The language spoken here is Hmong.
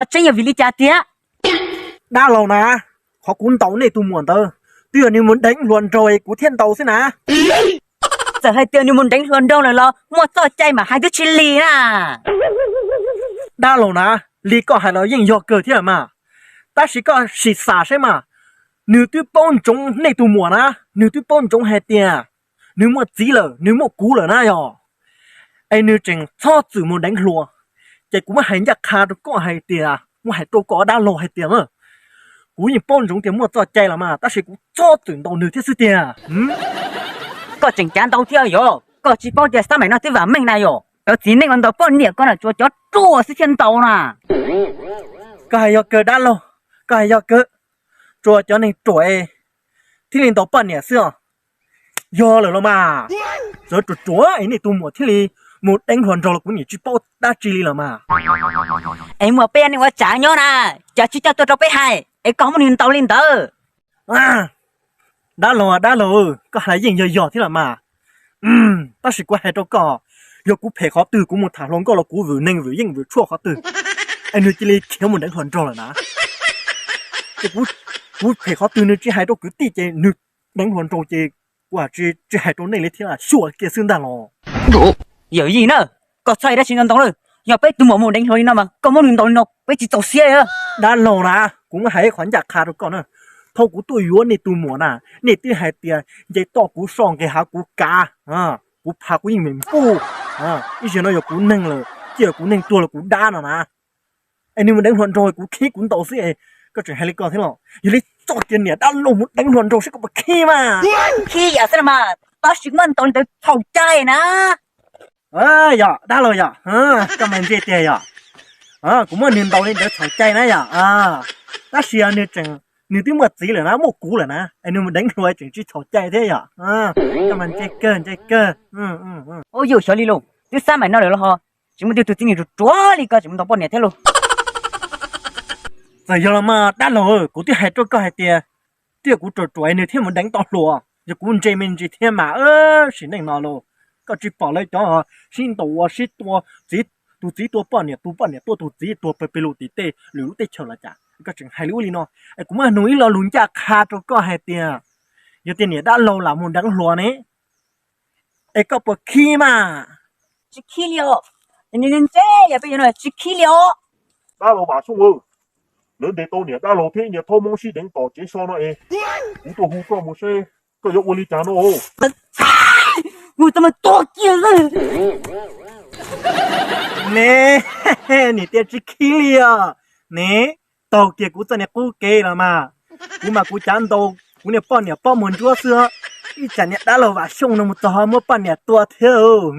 Tseeb yog vim li cas tiag? Dab laug na, qhov kuv ntaus nej tus muam ntawd, twb yog nws mus deev hluas nraug kuv thiaj ntaus xwb na. Txawm hais tias nws mus deev hluas nraug lawm los muaj txoj cai mas hais twb tsis lig na. Dab laug na, li koj hais los yeej yog kawg thiab mas, tab sis koj sim xam saib mas, nws twb paub ntsoov nej tus muam na, nws twb paub ntsoov hais tias nws muaj txiv lawm, nws muaj kuv lawm na yog, es nws tseem txhob txwm mus deev hluas, ces kuv muab hais ncaj qha rau koj hais tias, muab hais rau koj dab laug hais tias, kuv yeej paub ntsoov tias muaj txoj cai los mas, tab sis kuv txhob txwm ntaus nws thiab xwb tiag. Koj tseem cav ntau thiab yog, koj tsis paub tias xab maim no twb vam meej na yog, cov txiv neej uas ntaus poj niam ko na tsuas cov ruam xwb thiaj ntaus na. Koj hais yog kawg dab laug, koj hais yog kawg, tsuas cov neeg ruam thiaj li ntaus poj niam xwb os. Yog lawm los mas, txawm ruam ruam es nej tus muam thiaj li mus deev hluas nraug los kuv niam tsis paub dab tsi li los mas. Es muaj peb neeg ua tsav nyob na, cas tsis coj tuaj rau peb hais es koj muab nws ntaus li ntawd? Dab laug, dab laug, koj hais yeej yog yog thiab los mas, tab sis kuv hais rau koj, yog kuv phem qhov twg kuv mus tham hluas nkauj los kuv vwm neeg vwm yeej vwm tshuaj qhov twg, es nws cia li khiav mus deev hluas nraug lawm na. Ces kuv phem qhov twg nws tsis hais rau kwv tij ces nws deev hluas nraug ces kuv tsis hais rau nej li thiab, xyuam kiag xwb ntag los. Yawm yij na, koj txhob dab tsi ntau ntau lawm, yog peb tus muam mus deev hluas li no mas koj muab nws ntaus li no peb tsis txaus siab. Dab laug na, kuv muab hais ib qho ncaj qha rau koj na, thaum kuv tuaj yuav nej tus muam na, nej twb hais tias nce toj kuv so nqis hav kuv kav, kuv phav kuv yeej meem npuj. Ib zaug no yog kuv neeg lawm, cia kuv neeg tuag los kuv dab no na. Es nws mus deev hluas nraug kuv khib kuv ntaus xwb es koj tseem hais li ko thiab los? Yog li txoj kiag niam dab laug mus deev hluas nraug seb koj puas khib mas. Khib yam xwb los mas, tab sis muab ntaus li ntawd txhaum cai na. Yog dab laug yog, koj mas ntse tiag yog, kuv muab nws ntaus li ntawd txhaum cai na yog. Tab sis nws tseem, nws twb muaj txiv lawm na, muaj kuv lawm na, es nws mus deev hluas tseem tsis txhaum cai thiab yog. Koj mas ntse kawg ntse kawg. Ua yus xyov li lauj, twb xab maim no lawm los ho tseem muaj tus txiv neej ruam ruam li koj tseem mus ntaus poj niam thiab lauj. Txawm yog los mas dab laug, kuv twb hais rau koj hais tias, twb yog kuv ruam ruam nws thiaj mus deev tau hluas, yog kuv ntse me ntsis thiab mas sim neej no los, koj tsis pom lawv cov sib ntaus ua sib tua, tus txiv tua poj niam, tus poj niam tua tus txiv, tua pawg pes lus tim tej lwm lub teb chaws los cas, koj tseem hais li ub li no. Es kuv muab nug ib lo lus ncaj qha rau koj hais tias, yog tias niam dab laug lam mus deev hluas ne, es koj puas khib mas? Tsis khib li os, ntse yam peb yuav no tsis khib li os. Dab laug Vam Xyooj, lawv ntes tau niam dab laug thiab niag thaub Hmoob sib deev tom tsev so no es, kuv tuaj hu koj mus seb koj yuav ua li cas no. Mus tau mas tuag kiag. Ne, niam tias tsis khib li os. Ne, taug kiag kuv txoj niag qub kev los mas, kuv mas kuv cav ntaus kuv niag poj niam pob muag ntsuab xwb, ib tsam niag dab laug Vam Xyooj no mus txog ho muab poj niam tua thiab.